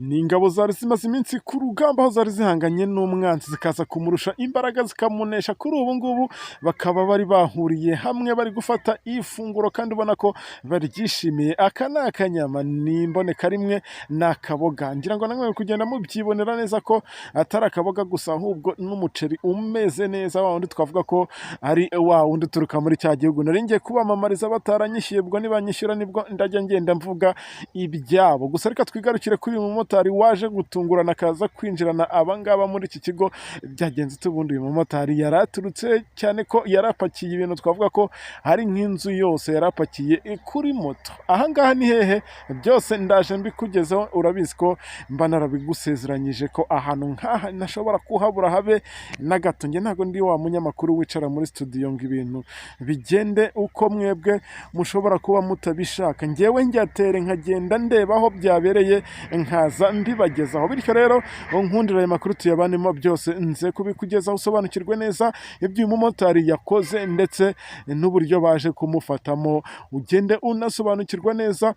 Ni ingabo zari zimaze iminsi ku rugamba, aho zari zihanganye n'umwanzi zikaza kumurusha imbaraga zikamunesha. Kuri ubu ngubu bakaba bari bahuriye hamwe bari gufata ifunguro kandi ubona ko baryishimiye. Aka ni akanyama, ni imboneka rimwe, ni akaboga. Ngira ngo namwe kugenda mubyibonera neza ko atari akaboga gusa, ahubwo n'umuceri umeze neza, wa wundi twavuga ko ari wa wundi uturuka muri cya gihugu nari ngiye kubamamariza bataranyishyuye. Ubwo nibanyishyura nibwo ndajya ngenda mvuga ibyabo. Gusa reka twigarukire kuri uyu mumotari waje gutungurana akaza kwinjirana abangaba muri iki kigo. Byagenze ute ubundi? Uyu mumotari yari aturutse, cyane ko yari apakiye ibintu twavuga ko ari nk'inzu yose yari apakiye kuri moto. Ahangaha ni hehe? Byose ndaje mbikugezeho. Urabizi ko mba narabigusezeranyije ko ahantu nk'aha ntashobora kuhabura habe na gato. Njye ntabwo ndi wa munyamakuru wicara muri studio ngo ibintu bigende uko mwebwe mushobora kuba mutabishaka. Njyewe njyatere nkagenda ndeba aho byabereye, nkaza mbibagezaho. Bityo rero nkundira ayo makuru tuyabanemo, byose nze kubikugezaho, usobanukirwe neza ibyo uyu mumotari yakoze ndetse n'uburyo baje kumufatamo, ugende unasobanukirwa neza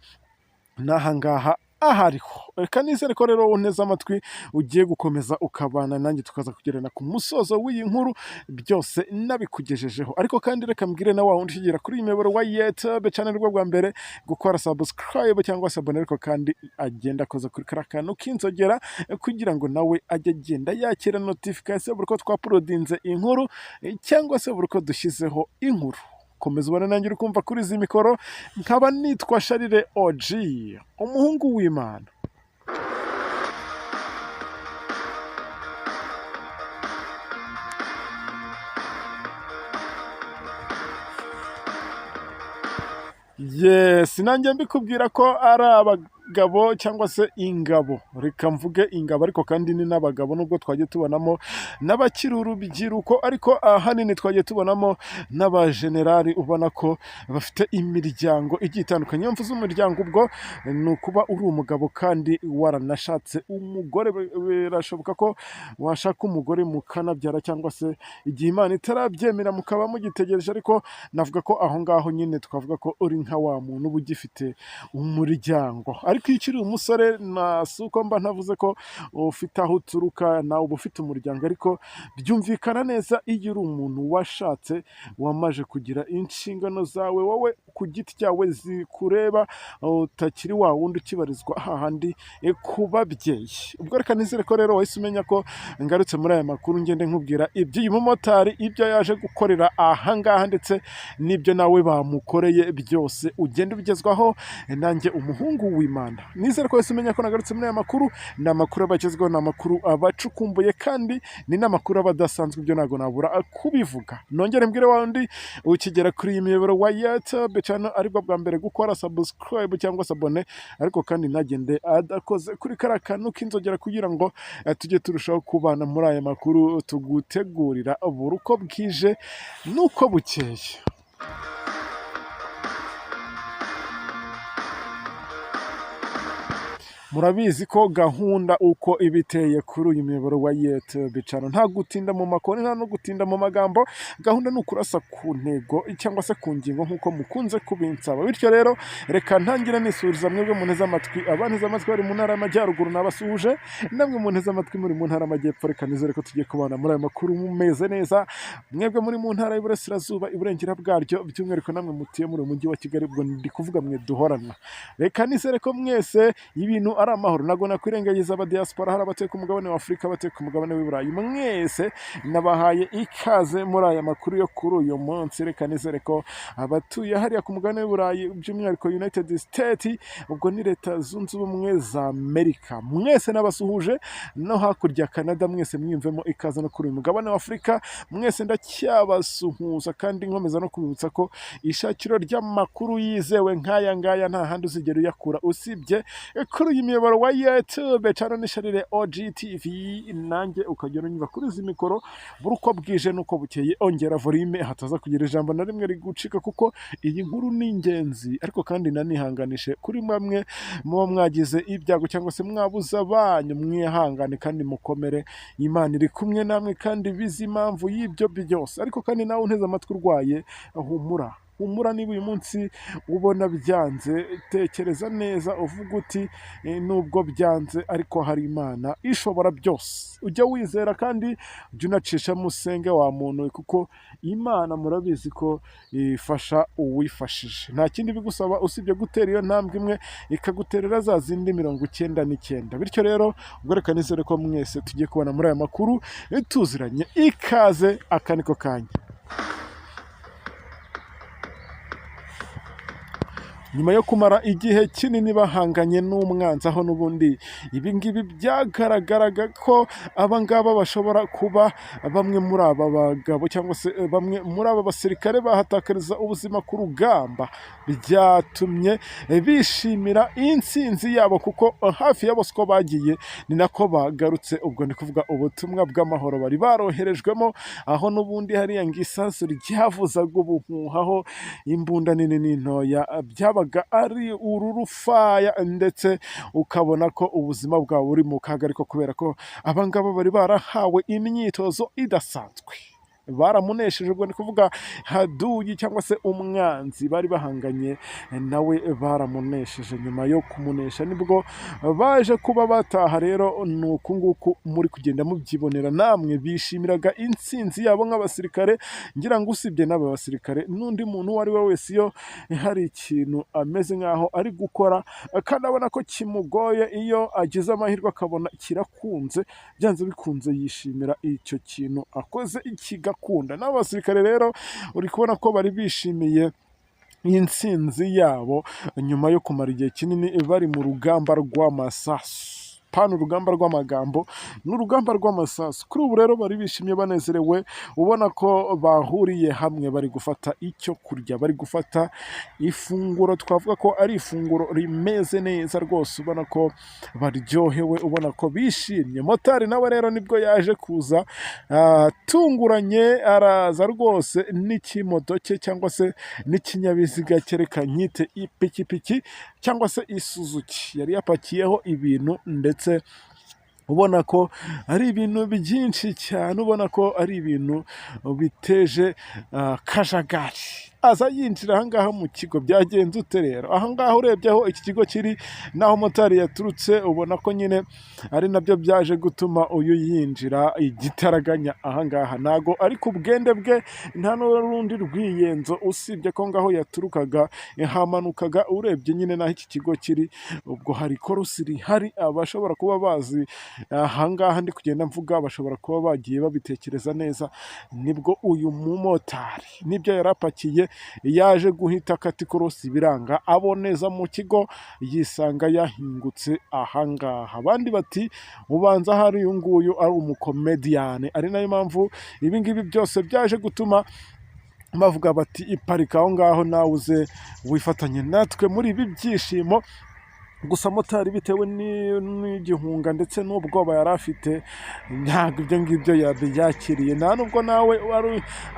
n'ahangaha ahariho. Reka nizere ko rero uneze amatwi, ugiye gukomeza ukabana nanjye, tukaza kugerana ku musozo w'iyi nkuru byose nabikugejejeho. Ariko kandi reka mbwire na wa wundi ukigera kuri iyi miyoboro wa YouTube channel rwo bwa mbere gukora subscribe cyangwa se abone, ariko kandi agenda akoza kuri kariya kantu k'inzogera kugira ngo nawe ajye agenda yakira notification buri uko twauploadinze inkuru cyangwa se buri uko dushyizeho inkuru. Komeza ubone nanjye uri kumva kuri izi mikoro, nkaba nitwa Sharire OG, umuhungu w'Imana. Yes, nanjye mbikubwira ko ari abagabo cyangwa se ingabo. Reka mvuge ingabo, ariko kandi ni n'abagabo, nubwo twagiye tubonamo n'abakiri urubyiruko, ariko ahanini twagiye tubonamo n'abajenerali ubona ko bafite imiryango igiye itandukanye. Iyo mvuze umuryango, ubwo ni ukuba uri umugabo kandi waranashatse umugore. Birashoboka ko washaka umugore mukanabyara, cyangwa se igihe Imana itarabyemera mukaba mugitegereje, ariko navuga ko aho ngaho nyine twavuga ko uri nka wa muntu uba ugifite umuryango. Ariko iyo ukiri umusore, na si uko mba ntavuze ko ufite aho uturuka, nawe uba ufite umuryango, ariko byumvikana neza iyo uri umuntu washatse, wamaze kugira inshingano zawe wowe ku giti cyawe zikureba, utakiri wa wundi ukibarizwa hahandi ku babyeyi. Ubwo reka nizere ko rero wahise umenya ko ngarutse muri aya makuru, ngende nkubwira iby'uyu mumotari, ibyo yaje gukorera ahangaha ndetse n'ibyo nawe bamukoreye, byose ugenda ubigezwaho nanjye umuhungu w'Imana. Nizere ko wahise umenya ko nagarutse muri aya makuru. Ni amakuru aba agezweho, ni amakuru aba acukumbuye kandi ni n'amakuru aba adasanzwe, ibyo ntabwo nabura kubivuga. Nongere mbwire wa wundi ukigera kuri iyi miyoboro wa YouTube channel aribwo bwa mbere gukora subscribe cyangwa se abone, ariko kandi ntagende adakoze kuri kariya kantu k'inzogera kugira ngo tujye turushaho kubana muri aya makuru tugutegurira buri uko bwije n'uko bukeye. Murabizi ko gahunda uko iba iteye kuri uyu muyoboro wa YouTube channel, nta gutinda mu makoni, nta no gutinda mu magambo. Gahunda ni ukurasa ku ntego cyangwa se ku ngingo nk'uko mukunze kubinsaba. Bityo rero reka ntangire nisuriza mwebwe munteze amatwi. Abanteze amatwi bari mu ntara y'Amajyaruguru nabasuhuje, namwe munteze amatwi muri mu ntara y'Amajyepfo, reka nizere ko tugiye kubana muri aya makuru mumeze neza. Mwebwe muri mu ntara y'Iburasirazuba, iburengera bwaryo by'umwihariko, namwe mutuye muri uyu mujyi wa Kigali, ubwo ndi kuvuga mwe duhorana, reka nizere ko mwese ibintu ari amahoro. Ntabwo nakwirengagiza aba diaspora, hari abatuye ku mugabane wa Afurika, abatuye ku mugabane w'i Burayi, mwese nabahaye ikaze muri aya makuru yo kuri uyu munsi. Reka nizere ko abatuye hariya ku mugabane w'i Burayi, by'umwihariko United State, ubwo ni Leta Zunze Ubumwe za Amerika, mwese nabasuhuje, no hakurya Canada, mwese mwiyumvemo ikaze, no kuri uyu mugabane wa Afurika mwese ndacyabasuhuza, kandi nkomeza no kubibutsa ko ishakiro ry'amakuru yizewe nk'aya ngaya nta handi uzigera uyakura usibye kuri uyu muyoboro wa YouTube channel ni Sharire OG TV, nanjye ukajya unyumva kuri izi mikoro buri uko bwije n'uko bukeye. Ongera volume hataza kugira ijambo na rimwe rigucika, kuko iyi nkuru ni ingenzi. Ariko kandi nanihanganishe kuri bamwe muba mwagize ibyago cyangwa se mwabuze abanyu, mwihangane kandi mukomere, Imana iri kumwe namwe kandi bizi impamvu y'ibyo byose. Ariko kandi nawe unteze amatwi urwaye, humura. Humura, niba uyu munsi ubona byanze, tekereza neza uvuga uti: "Nubwo byanze ariko hari Imana ishobora byose." Ujye wizera kandi ujye unacishamo usenge wa muntu we, kuko Imana murabizi ko ifasha uwifashije. Nta kindi bigusaba usibye gutera iyo ntambwe imwe, ikaguterera za zindi 99. Bityo rero ubwo reka nizere ko mwese tugiye kubona muri aya makuru tuziranye. Ikaze, aka niko kanya. Nyuma yo kumara igihe kinini bahanganye n'umwanzi, aho n'ubundi ibi ngibi byagaragaraga ko aba ngaba bashobora kuba bamwe muri aba bagabo cyangwa se bamwe muri aba basirikare bahatakariza ubuzima ku rugamba, byatumye bishimira intsinzi yabo, kuko hafi ya bose uko bagiye ni nako bagarutse. Ubwo ni kuvuga ubutumwa bw'amahoro bari baroherejwemo, aho n'ubundi hariya ngo isasu ryavuzaga ubuhuha, aho imbunda nini n'intoya byabaga ari ururufaya, ndetse ukabona ko ubuzima bwabo buri mu kaga, ariko kubera ko abangaba bari barahawe imyitozo idasanzwe, baramunesheje. Ubwo ni kuvuga haduyi cyangwa se umwanzi bari bahanganye nawe baramunesheje. Nyuma yo kumunesha nibwo baje kuba bataha. Rero ni uku nguku muri kugenda mubyibonera namwe, bishimiraga intsinzi yabo nk'abasirikare. Ngira ngo usibye n'aba basirikare, n'undi muntu uwo ari we wese, iyo hari ikintu ameze nk'aho ari gukora kandi abona ko kimugoye, iyo agize amahirwe akabona kirakunze, byanze bikunze yishimira icyo kintu akoze kigakunda. N'abo basirikare rero uri kubona ko bari bishimiye intsinzi yabo nyuma yo kumara igihe kinini bari mu rugamba rw'amasasu. Pana urugamba rw'amagambo, ni urugamba rw'amasasu. Kuri ubu rero bari bishimye, banezerewe, ubona ko bahuriye hamwe bari gufata icyo kurya, bari gufata ifunguro, twavuga ko ari ifunguro rimeze neza rwose, ubona ko baryohewe, ubona ko bishimye. Motari nawe rero nibwo yaje kuza atunguranye, araza rwose n'ikimoto cye cyangwa se n'ikinyabiziga cye, reka nyite ipikipiki cyangwa se isuzuki, yari yapakiyeho ibintu, ndetse ubona ko ari ibintu byinshi cyane, ubona ko ari ibintu biteje akajagari. Aza yinjira ahangaha mu kigo. Byagenze ute rero? Ahangaha urebye aho iki kigo kiri n'aho motari yaturutse, ubona ko nyine ari nabyo byaje gutuma uyu yinjira igitaraganya ahangaha. Ntago ari ku bwende bwe, nta n'urundi rwiyenzo, usibye ko ngaho yaturukaga hamanukaga. Urebye nyine n'aho iki kigo kiri, ubwo hari ikorosi rihari. Abashobora kuba bazi ahangaha ndi kugenda mvuga bashobora kuba bagiye babitekereza neza. Nibwo uyu mumotari n'ibyo yari apakiye yaje guhita akata ikorosi, biranga, aboneza mu kigo, yisanga yahingutse ahangaha. Abandi bati: "Ubanza ahari uyu nguyu ari umukomediyane." Ari nayo mpamvu ibi ngibi byose byaje gutuma bavuga bati: "Iparika aho ngaho, nawe uze wifatanye natwe muri ibi byishimo." Gusa motari, bitewe n'igihunga ndetse n'ubwoba yari afite, ntabwo ibyo ngibyo yabyakiriye. Nta nubwo nawe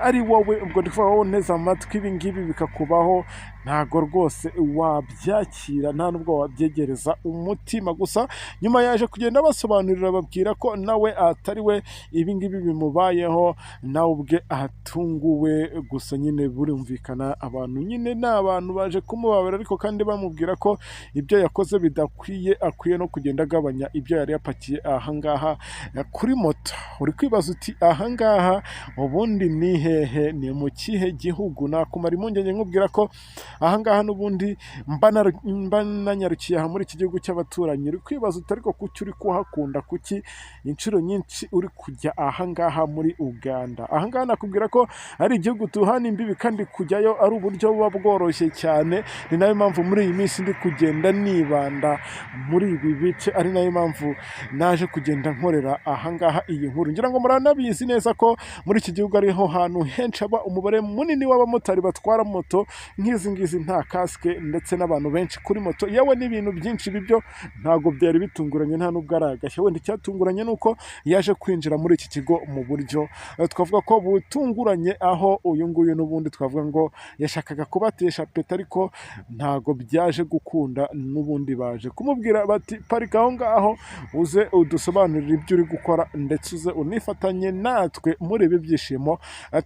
ari wowe, ubwo ndi kuvuga wowe unteze amatwi, ibi ngibi bikakubaho, ntabwo rwose wabyakira, nta nubwo wabyegereza umutima. Gusa nyuma yaje kugenda basobanurira, babwira ko nawe atari we ibi ngibi bimubayeho, nawe ubwe atunguwe. Gusa nyine burumvikana, abantu nyine ni abantu baje kumubabara, ariko kandi bamubwira ko ibyo yakoze bidakwiye, akwiye no kugenda agabanya ibyo yari yapakiye ahangaha kuri moto. Uri kwibaza uti: "Ahangaha ubundi ni hehe? Ni mu kihe gihugu?" Nakumara impungenge nkubwira ko ahangaha n'ubundi mba nanyarukiye aha muri iki gihugu cy'abaturanyi. Uri kwibaza uti: "Ariko kuki uri kuhakunda? Kuki inshuro nyinshi uri kujya ahangaha muri Uganda?" Ahangaha nakubwira ko ari igihugu tuhana imbibi, kandi kujyayo ari uburyo buba bworoshye cyane. Ni nayo mpamvu muri iyi minsi ndi kugenda nibanda muri ibi bice, ari nayo mpamvu naje kugenda nkorera ahangaha iyi nkuru. Ngira ngo muranabizi neza ko muri iki gihugu ariho hantu henshi haba umubare munini w'abamotari batwara moto nk'izi ngizi nta kasike, ndetse n'abantu benshi kuri moto, yewe n'ibintu byinshi. Ibi byo ntabwo byari bitunguranye, nta nubwo ari agashya. Wenda icyatunguranye ni uko yaje kwinjira muri iki kigo mu buryo twavuga ko butunguranye, aho uyu nguyu n'ubundi twavuga ngo yashakaga kubatesha peta, ariko ntabwo byaje gukunda. N'ubundi baje kumubwira bati: "Parika aho ngaho, uze udusobanurire ibyo uri gukora, ndetse uze unifatanye natwe muri ibi byishimo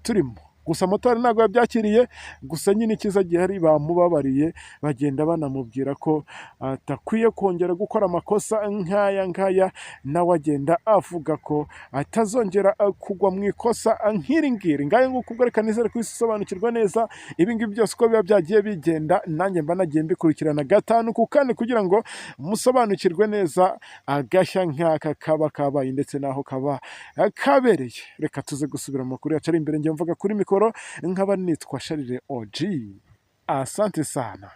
turimo." Gusa motari ntabwo yabyakiriye. Gusa nyine icyiza gihari, bamubabariye, bagenda banamubwira ko atakwiye kongera gukora amakosa nk'aya ngaya. Nawe agenda avuga ko atazongera kugwa mu ikosa nk'iri ngiri. Ngayo nguko ubwo, reka nizere kubisobanukirwa neza ibi ngibi byose uko biba byagiye bigenda. Nanjye mba nagiye mbikurikirana gatanu ku kandi kugira ngo musobanukirwe neza agashya nk'aka kaba kabaye ndetse n'aho kaba kabereye. Reka tuze gusubira mu makuru yacu ari imbere. Njye mvuga kuri mikoro nkaba nitwa Sharire OG. Asante sana.